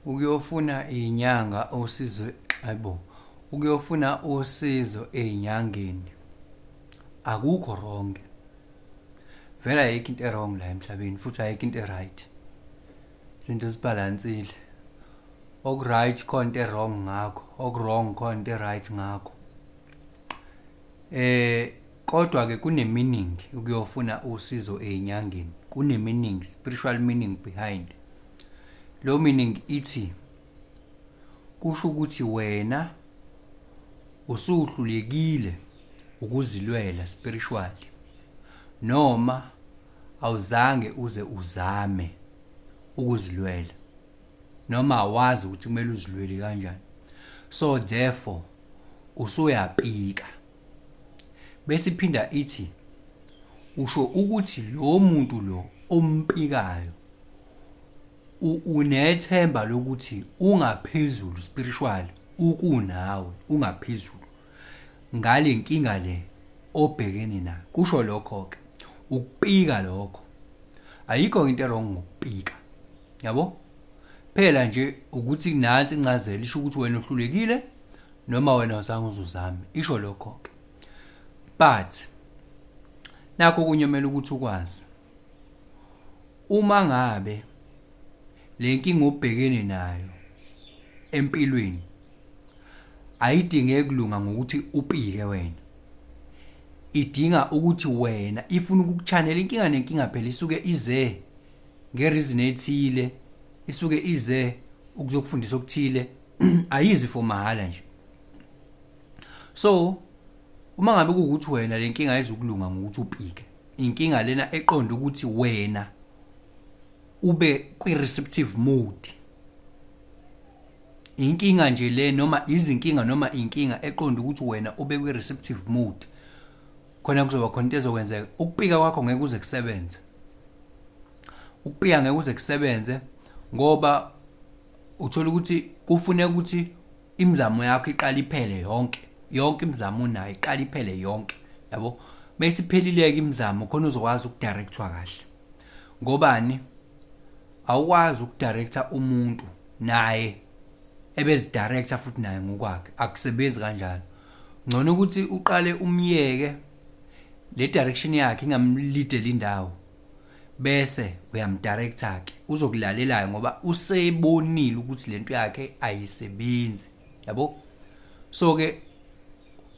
Ukuyofuna iy'nyanga usizo, hhayi, ukuyofuna usizo ey'nyangeni akukho wrong. Vele ayikho into e-wrong la emhlabeni, futhi ayikho into e-right. Izinto zibhalansile. Oku-right khona into e-wrong ngakho, oku-wrong khona into e-right ngakho. Kodwa-ke kune-meaning ukuyofuna usizo ey'nyangeni, kune-meaning, spiritual meaning behind. Lo meaning ithi kusho ukuthi wena usuhlulekile ukuzilwela spiritually, noma awuzange uze uzame ukuzilwela, noma awazi ukuthi kumele uzilwele kanjani, so therefore usuyapika. Bese iphinda ithi usho ukuthi lo muntu lo ompikayo unethemba lokuthi ungaphezulu spiritual ukunawe, ungaphezulu ngale nkinga le obhekene nayo. Kusho lokho ke ukupika lokho. Ayikho into wrong ngokupika, yabo. Phela nje ukuthi nansi incazelo isho ukuthi wena uhlulekile noma wena awuzange uzuzame, isho lokho ke. But nakho kunye kumele ukuthi ukwazi, uma ngabe le nkinga obhekene nayo empilweni ayidingeki kulunga ngokuthi upike wena, idinga ukuthi wena ifuna ukukuchanela inkinga. Nenkinga phela isuke ize nge-reason ethile, isuke ize ukuzokufundisa okuthile, ayizi for mahhala nje. So uma ngabe kuwukuthi wena le nkinga ayizukulunga ngokuthi upike, inkinga lena eqonda ukuthi wena ube kwi-receptive mode, inkinga nje le noma izinkinga noma inkinga eqonda ukuthi wena ube kwi-receptive mode, khona kuzoba khona into ezokwenzeka. Ukupika kwakho ngeke uze kusebenze, ukupika ngeke uze kusebenze, ngoba uthola ukuthi kufuneka ukuthi imizamo yakho iqale iphele yonke, yonke imizamo unayo iqale iphele yonke, yabo. Mase iphelile-ke imizamo, khona uzokwazi ukudirectwa kahle. Ngobani? Awukwazi ukudirecta umuntu naye ebezidirecta futhi naye ngokwakhe, akusebenzi kanjalo. Ngcono ukuthi uqale umyeke le direction yakhe ingamlideli indawo, bese uyamdirecta ke, uzokulalela ngoba usebonile ukuthi lento yakhe ayisebenzi, yabo. So ke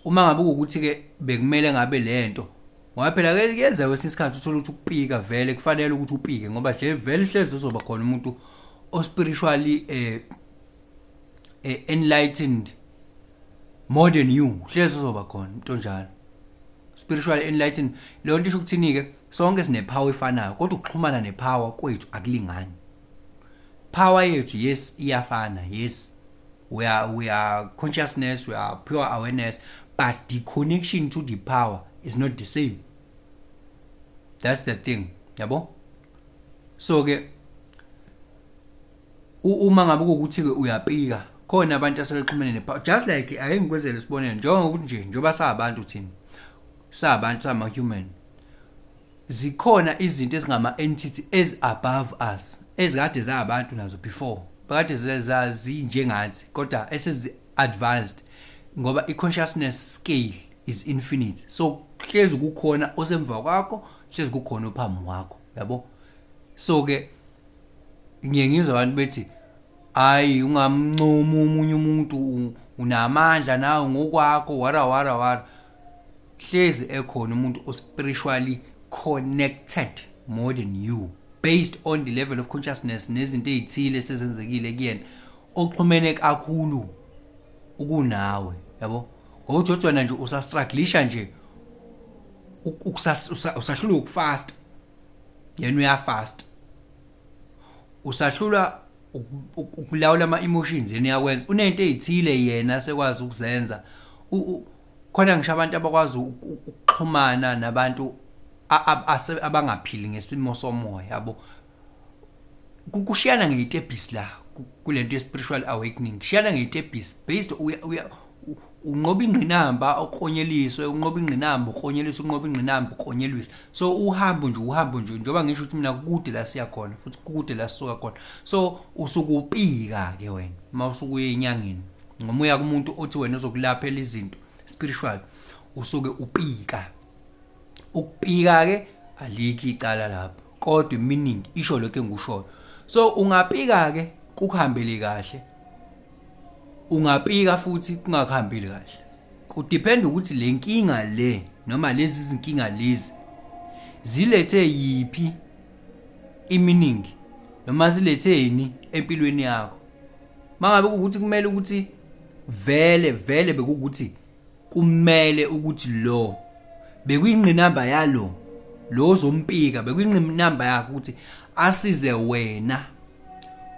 uma ngabe ukuthi ke bekumele ngabe lento, ngoba phela ke kuyenzeka kwesinye isikhathi uthola ukuthi ukupika vele kufanele ukuthi upike, ngoba nje vele hlezi uzoba khona umuntu o-spiritually enlightened more than you, hlezi uzoba khona umuntu onjalo, spiritually enlightened. Leyo nto isho ukuthini ke? Sonke sinepower efanayo, kodwa ukuxhumana nepower kwethu akulingani. Power yethu, yes, iyafana, yes, we are consciousness, we are pure awareness, but the connection to the power is not the same. That's the thing, yabo. So ke uma ngabe kuwukuthi ke uyapika, khona abantu asebexhumene nepower. Just like, ake ngikwenzele isibonelo, njengokuthi nje njengoba sabantu thina, sabantu, sama human, zikhona izinto ezingama-entity as above us ezikade zabantu nazo before, bekade zazinjengathi, kodwa esezi-advanced, ngoba i-consciousness scale is infinite. So hlezi kukhona osemva kwakho, hlezi kukhona ophambi kwakho, yabo. So ke ngiye ngizwe abantu bethi, "Hayi, ungamncomi omunye umuntu, unamandla nawe ngokwakho," wara wara wara. Hlezi ekhona umuntu o-spiritually connected more than you, based on the level of consciousness nezinto ezithile sezenzekile kuyena, oxhumene kakhulu ukunawe, yabo. Ngokuthi uthi wena nje usastrugglisha nje, usahlulwa ukufast, yena uyafast. Usahlulwa ukulawula ama-emotions, yena uyakwenza. Unento ey'thile yena sekwazi ukuzenza. Khona ngisho abantu abakwazi ukuxhumana nabantu abangaphili ngesimo somoya, yabo. Kushiyana ngey'tebhisi la kulento ye-spiritual awakening, kushiyana ngey'tebhisi based Unqoba ingqinamba uklonyeliswe, unqoba ingqinamba uklonyeliswe, unqoba ingqinamba uklonyeliswe. So uhambo nje, uhambo nje, njengoba ngisho ukuthi mina kude la siya khona futhi kude la sisuka khona. So usuke upika ke wena uma usuke uye enyangeni, noma uya kumuntu othi wena uzokulaphela izinto spiritual, usuke upika. Ukupika ke alikho icala lapho, kodwa iminingi isho lokho engikushoyo. So ungapika ke kukuhambele kahle, ungapika futhi kungakuhambeli kahle. Kudepend ukuthi le nkinga le noma lezi zinkinga lezi zilethe yiphi iminingi noma ziletheni empilweni yakho. Mangabe ukuthi kumele ukuthi vele vele bekukuthi kumele ukuthi lo bekuyingqinamba yalo lo ozompika, bekuyingqinamba yakhe ukuthi asize wena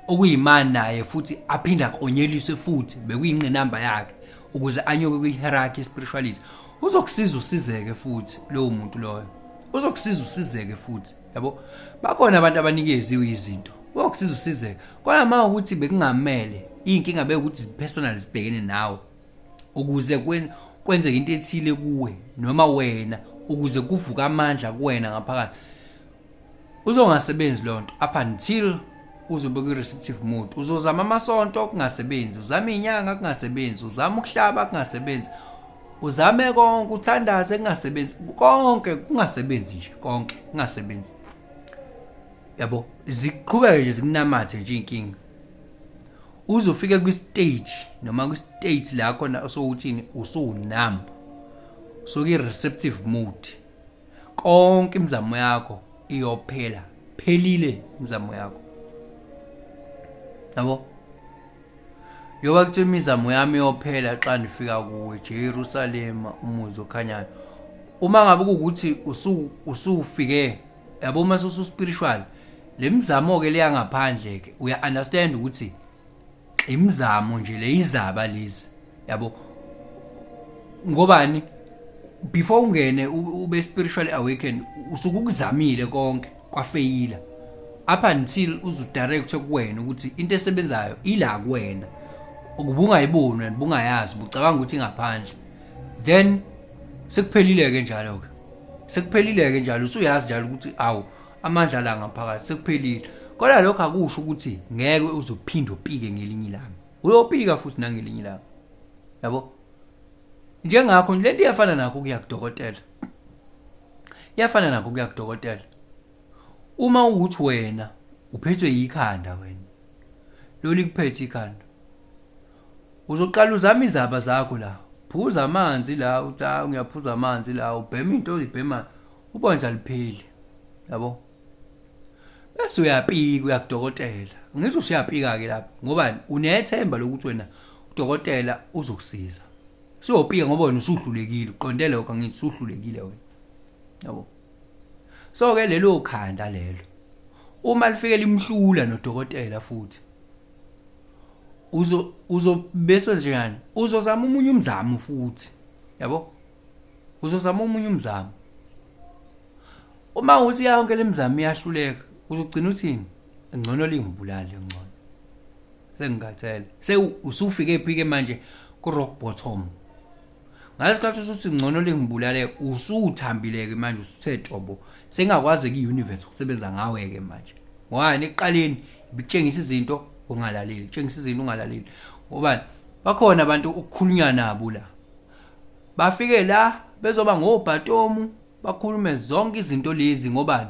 okuyimani naye futhi aphinde aklonyeliswe futhi, bekuyingqinamba yakhe ukuze anyuke kwi-hierarchy spirituality. Uzokusiza usizeke futhi lowo muntu loyo, uzokusiza usizeke futhi, yabo. Bakhona abantu abanikeziwe izinto, uyokusiza usizeke. Kodwa uma ukuthi bekungamele iy'nkinga bekuthi personal zibhekene nawe ukuze kwenzeke into ethile kuwe noma wena, ukuze kuvuke amandla kuwena ngaphakathi, uzongasebenzi lonto up until uzobe kwi-receptive mode. Uzozama amasonto kungasebenzi, uzame inyanga kungasebenzi, uzame ukuhlaba kungasebenzi, uzame konke, uthandaze kungasebenzi, konke kungasebenzi nje, konke kungasebenzi, yabo. Ziqhubeke nje zikunamathe nje iy'nkinga, uzofika kwi-stage noma kwi-state la khona osowuthini, usuwunumb, usuki-receptive mode. Konke imizamo yakho iyophela, phelile imizamo yakho, yabo. Njengoba kuthiwa imizamo yami iyophela xa ndifika kuwe Jerusalema, umuzi okhanyayo. Uma ngabe kuwukuthi usufike, yabo, uma usu-spiritual, le mizamo ke leya ngaphandle ke uya understand ukuthi imizamo nje le, izaba lezi, yabo. Ngobani? Before ungene ube spiritually awakened, usuke ukuzamile konke kwafeyila, up until uzudirect kuwena ukuthi into esebenzayo ila kuwena, ukuba ungayiboni wena, ubungayazi, ubucabanga ukuthi ingaphandle. Then sekuphelile ke njalo ke, sekuphelile ke njalo, usuyazi njalo ukuthi awu, amandla la ngaphakathi, sekuphelile. Kodwa lokho akusho ukuthi ngeke uzophinde upike ngelinye ilanga, uyopika futhi nangelinye ilanga, yabo. Njengakho lento iyafana nakho kuya kudokotela, iyafana nakho kuya kudokotela. Uma ukuthi wena uphethwe yikhanda, wena lolu likuphethe ikhanda, uzoqala uzama izaba zakho la, phuza amanzi la, uthi hayi ngiyaphuza amanzi la, ubhema into ozibhemayo, ubona nje alipheli, yabo. Bese uyapika uya kudokotela. Ngisho usuyapika ke lapho ngoba unethemba lokuthi wena udokotela uzokusiza. Usuyopika ngoba wena usuhlulekile, uqonde lokho, angithi usuhlulekile wena, yabo. So ke lelo khanda lelo uma lifike limhlula nodokotela futhi, uzo uzo bese njani, uzozama omunye umzamo futhi, yabo, uzozama omunye umzamo. Uma uthi yonke lemizamo iyahluleka, uzogcina uthini? Ngcono lingibulale, ngcono sengikhathele. Se usufike phi ke manje? Ku rock bottom. Ngalesikhathi usuthi ngcono lingibulale, usuthambile ke manje, usuthe tobo, sengakwazi ke i-universe ukusebenza ngawe ke manje. Ngobani? Ekuqaleni ibikutshengisa izinto ungalaleli, tshengisa izinto ungalaleli. Ngobani? Bakhona abantu ukukhulunywa nabo la, bafike la bezoba ngobhatomu, bakhulume zonke izinto lezi. Ngobani?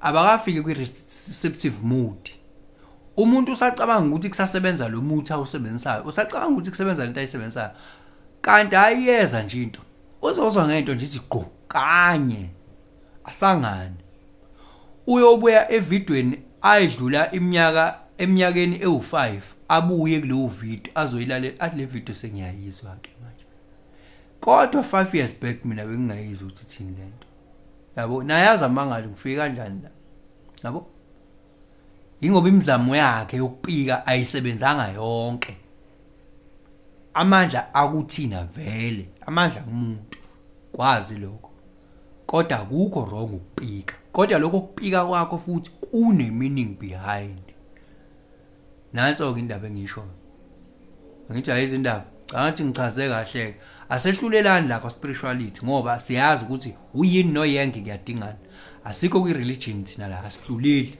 Abakafiki kwi-receptive mode. Umuntu usacabanga ukuthi kusasebenza lo muthi awusebenzisayo, usacabanga ukuthi kusebenza lento ayisebenzisayo, kanti ayiyeza nje into. Uzozwa ngento nje ithi gqu kanye, asangane. Uyobuya evidweni ayidlula iminyaka, eminyakeni ewu-5, abuye kuleyo video azoyilalela, athi le video sengiyayizwa ke manje, kodwa 5 years back mina bengingayizwa ukuthi ithini lento, yabo. Nayazi amangali ngifike kanjani la, yabo, ingoba imizamo yakhe yokupika ayisebenzanga yonke. Amandla akuthina vele, amandla kumuntu, kwazi lokho. Kodwa akukho wrong ukupika, kodwa lokho kupika kwakho futhi kune meaning behind. Nanso ke indaba engishoyo, ngithi ayizi indaba. Ngathi ngichaze kahle. Asehlulelani la kwa spirituality ngoba siyazi ukuthi uyin no yang kuyadingana. Asikho kwi religion thina la, asihluleli.